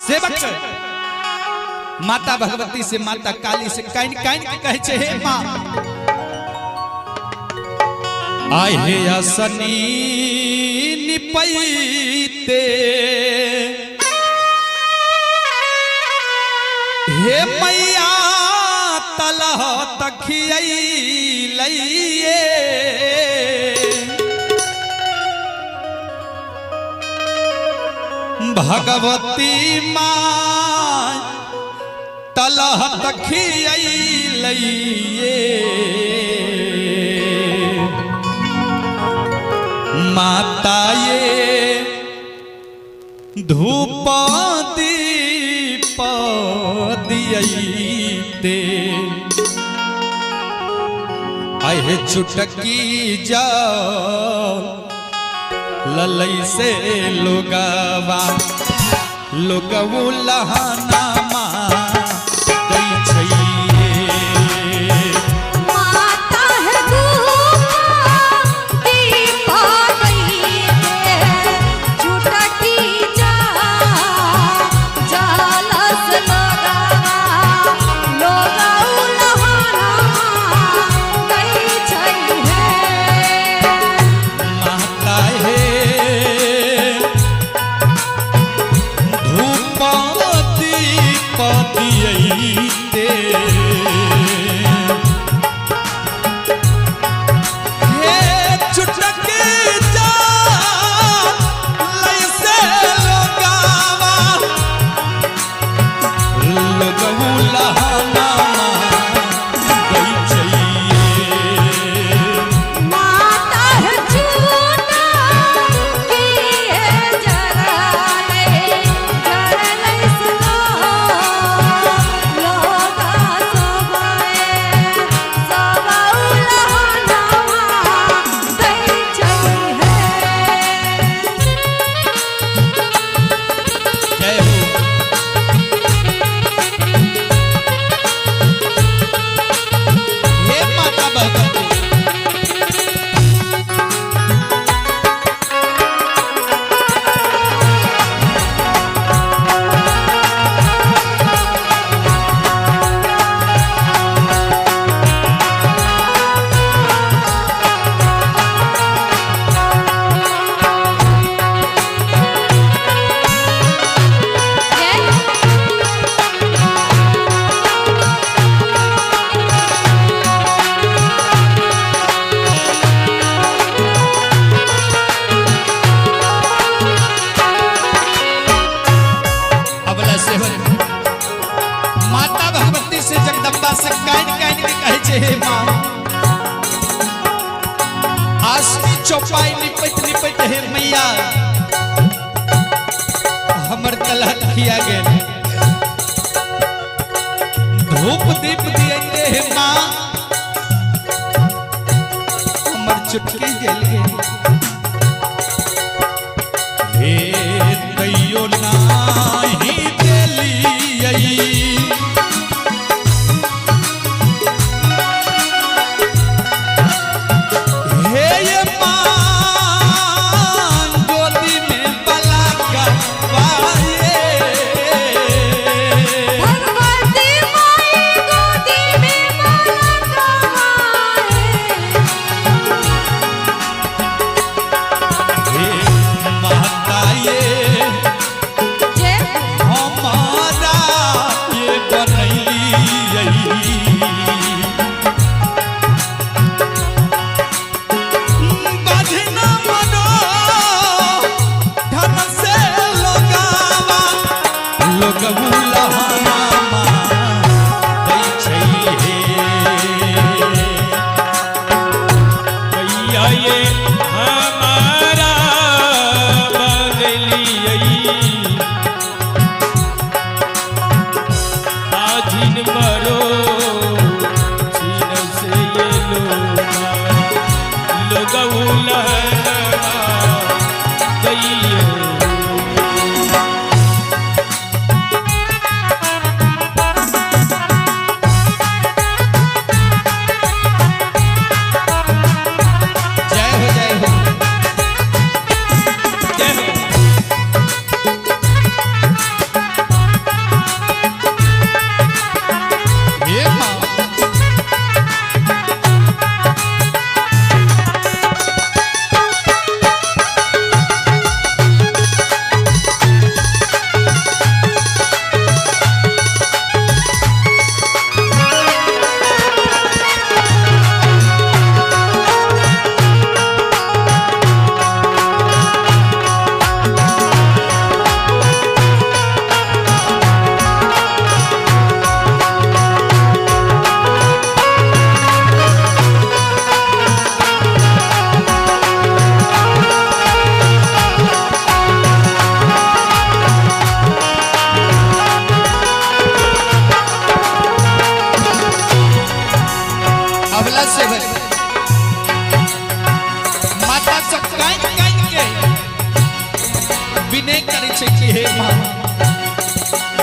सेवक माता भगवती से माता काली से काइन काइन के कहै छै, हे माँ आय हे असनी निपैते, हे मैया तलह तखियैलैये, भगवती माँ तलह तखियैलैये, माता ये धूप दीप दियैते, अहे चुटकी जाओ ललई से लोगवा लोगवू लहाना माँ दै छैये। माता है धूप दीप दैते, चुटकी जा जालस लोगवा लोगौ लहाना दै छै हे। माता हे धूप दीप दियैते, हे चुटकी जा लैसे लोगावा लोगवू लहाना दै छैये। माता है चूना की जरले जरले सलो लोगा सबए सबौ लहाना दै छै हे। जय हो। हे माता भगवती अबला सेवन माता भगवती से जगदम्बा से काइन काइन के कहै छै, हे माँ आसनी चौपाई निपैत निपैत हे मैया हमर तलहट खिया गेल, धूप दीप दियैते हे माँ हमर चुटकी जल गेल, हे तैयो नाही देलियै हे ये माँ गोदी में बला गवाए, भगवती माई गोदी में बालक आए।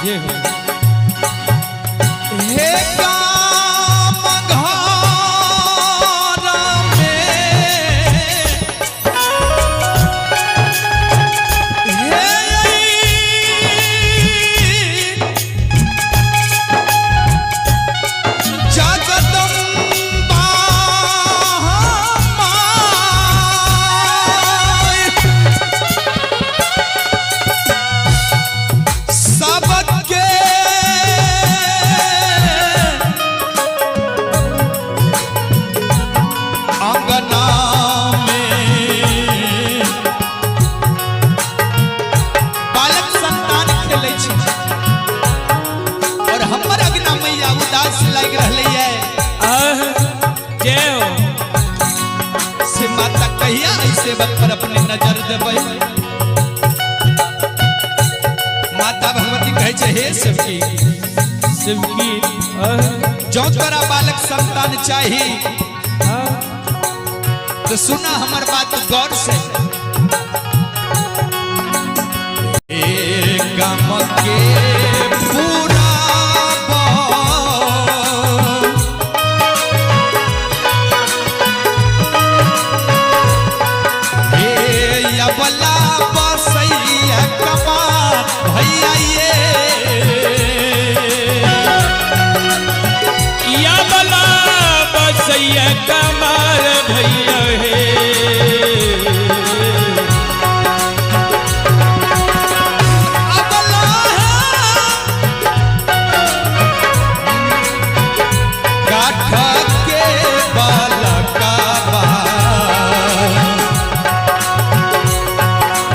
जय हो। हे गाम घर में, हे जगदम्बा माय, सबके अंगना में बालक संतान खेलै छै और हमर अंगना मैया उदास लागि रहलै है। आह, जय हो। से माता कहिया एहि सेवक पर अपने नजर देबै? माता भगवती कहै छै, हे सेवकी, शिवकी। आह, जौ तोरा बालक संतान चाही आह, तो सुना हमर बात गौर से। हे गम के पूरा हे अबला बसैया कमार भैया ये, या बला बसैया कमार भैया हे। अबला काठ के बालकवा,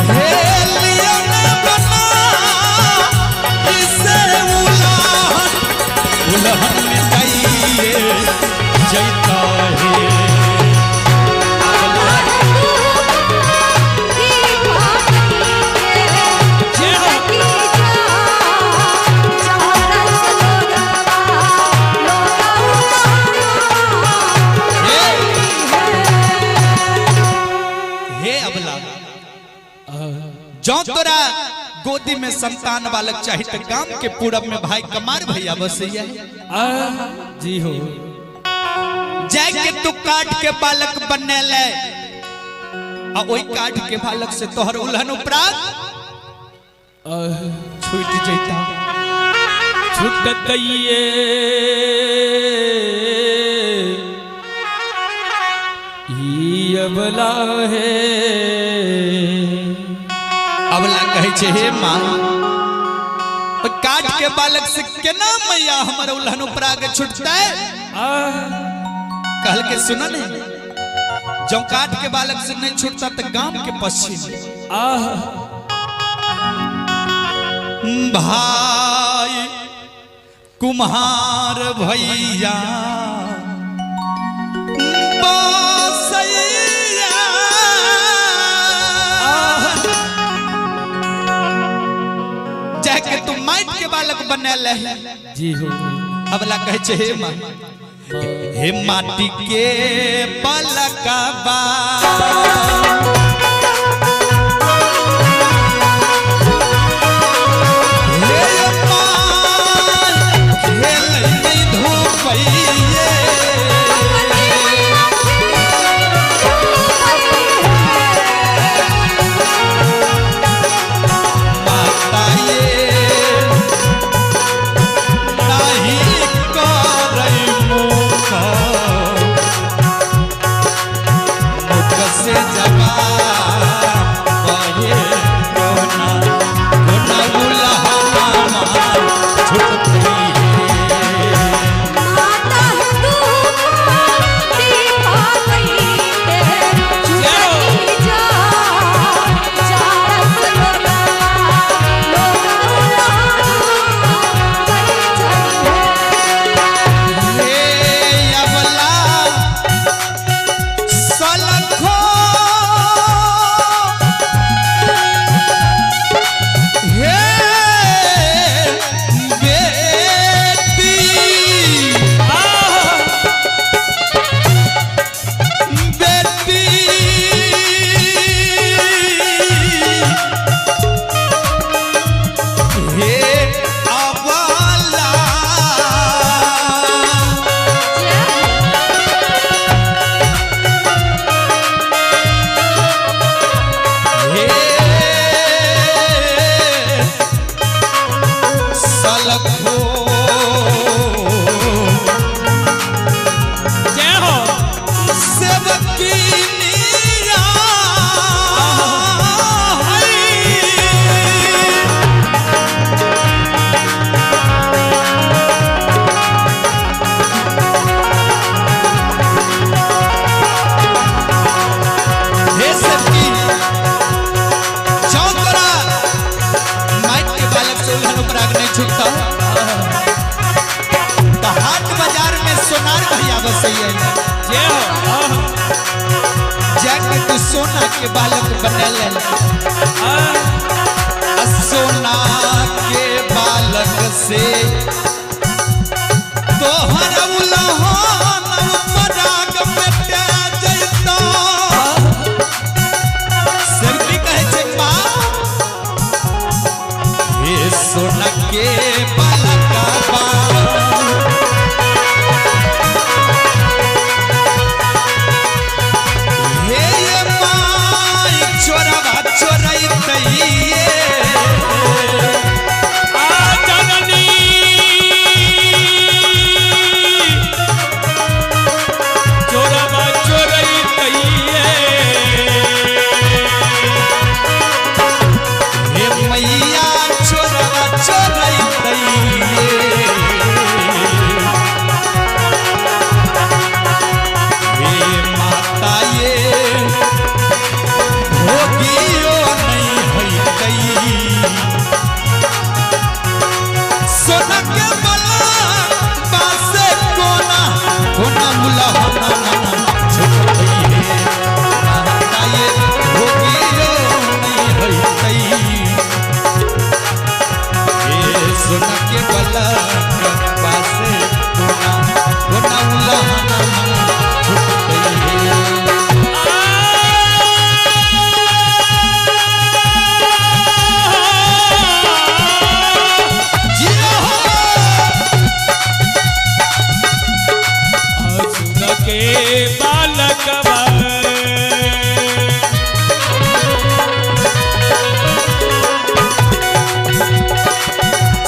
हे लियन बना इसे उलाहन, उलहन मिटाइए जैता हे। जय हो। हे अबला, जौ तोरा गोदी में संतान बालक चाही तो गांव के पूरब में भाई कमार भैया बसैया। आह, जी हो। जाय के तू काट के बालक बनेले आ ओई काट के बालक से तोहर उल्हन उपराग आह, छूट जैता। छुटत ये ई अबला है। अबला कहै छै, हे माँ, ओइ काट के बालक से केना मैया हमर उल्हन उपराग छूटतै? आह, कहल के सुन ने, जौ काट के बालक से नहीं छूटता तो गांव के पश्चिम आह, भाई कुम्हार भैया बसैया, जाके तू माइट के बालक बनल है। जी हो। अबला कहै छै, हे माँ, हे माटी के बालकबा, हे माँ, खेलै धूपैये। माता ये नाही करै मुख, मुख से जवाब। उपराग नहीं छूटता तो हाट बाजार में सोनार भैया बसैया जय हो। आह जाके तू सोना के बालक बनल आह सोना के बालक से तोहर उलहन उपराग मेटा जैतो। सेवकी कहै छै माँ हे सोना के बालक बा हे ये माई चोरवा चोरैतैये। आ जननी चोरवा चोरैतैये। हे मैया चोरवा चोरैतैये। हे माता ये भोगियो नहीं होइतै। सोना के बलक बासे कोना कोना मुलहना छुटतै। माता ये भोगियो नहीं होइतै। हे सोना के बलक बासे कोना कोना मुलहना छुटतै। जियो हो। सुन के बालकवा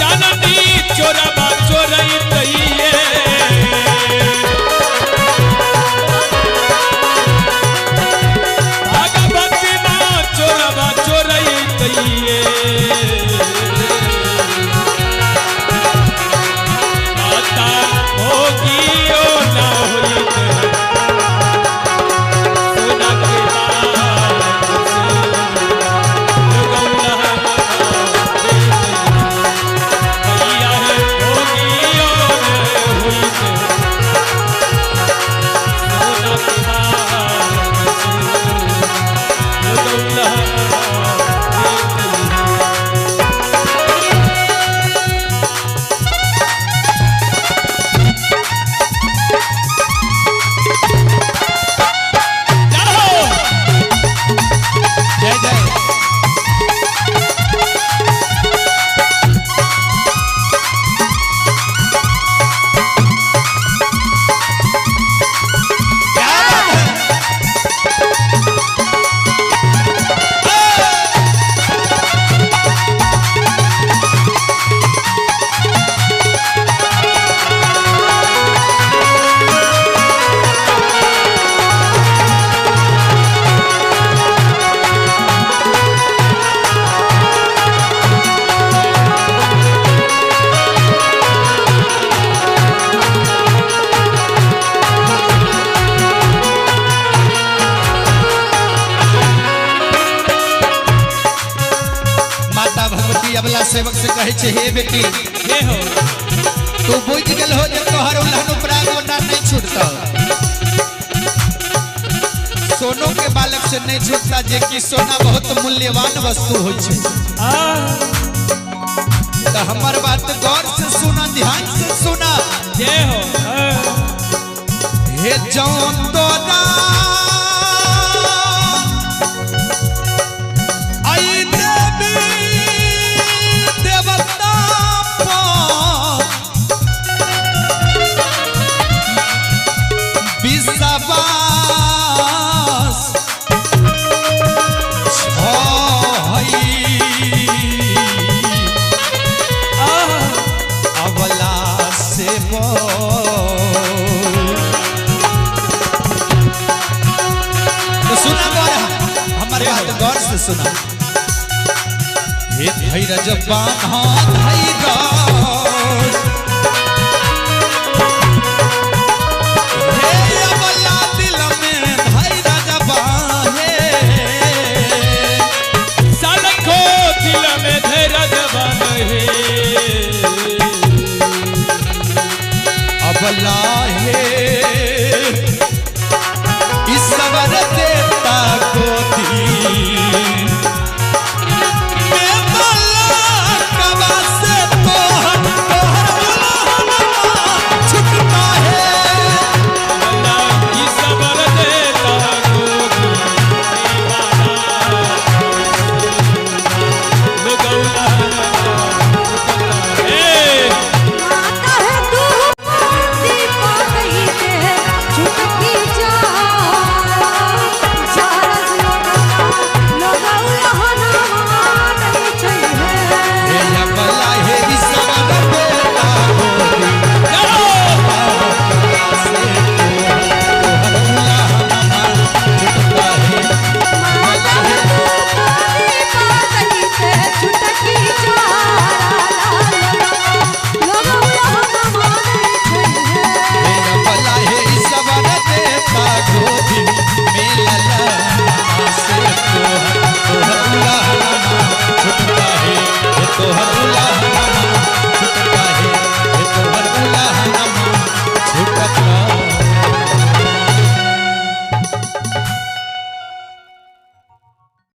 जननी चोरवा चोरैतैये। भगवती माँ चोरवा चोरैतैये। माता भोगियो ना होइते। सोना के बालक से गौला मैया है भोगियो ना होइते। सोना के बालक से गौला। जय जय। क्या बात है? माता भगवती अबला सेवक से कहे छे हे बेटी जय हो। तू बुझ गेल हो जे तोहर उलहन उपराग ओना नहीं छूटता। सोनो के बालक से नहीं छूटता जे कि सोना बहुत मूल्यवान वस्तु होइ छै। आह तो हमर बात गौर से सुना ध्यान से सुना। जय हो। आह हे जौन तोरा आई देवी देवता पर विश्वास छई आह अबला से तो सुना गौर हमारे बात गौर से सुना। हे धैरज बान्हा धैरज हे अबला दिल में धैरज बान्हे। सालखो दिल में धैर्य बान्हे। लाहे।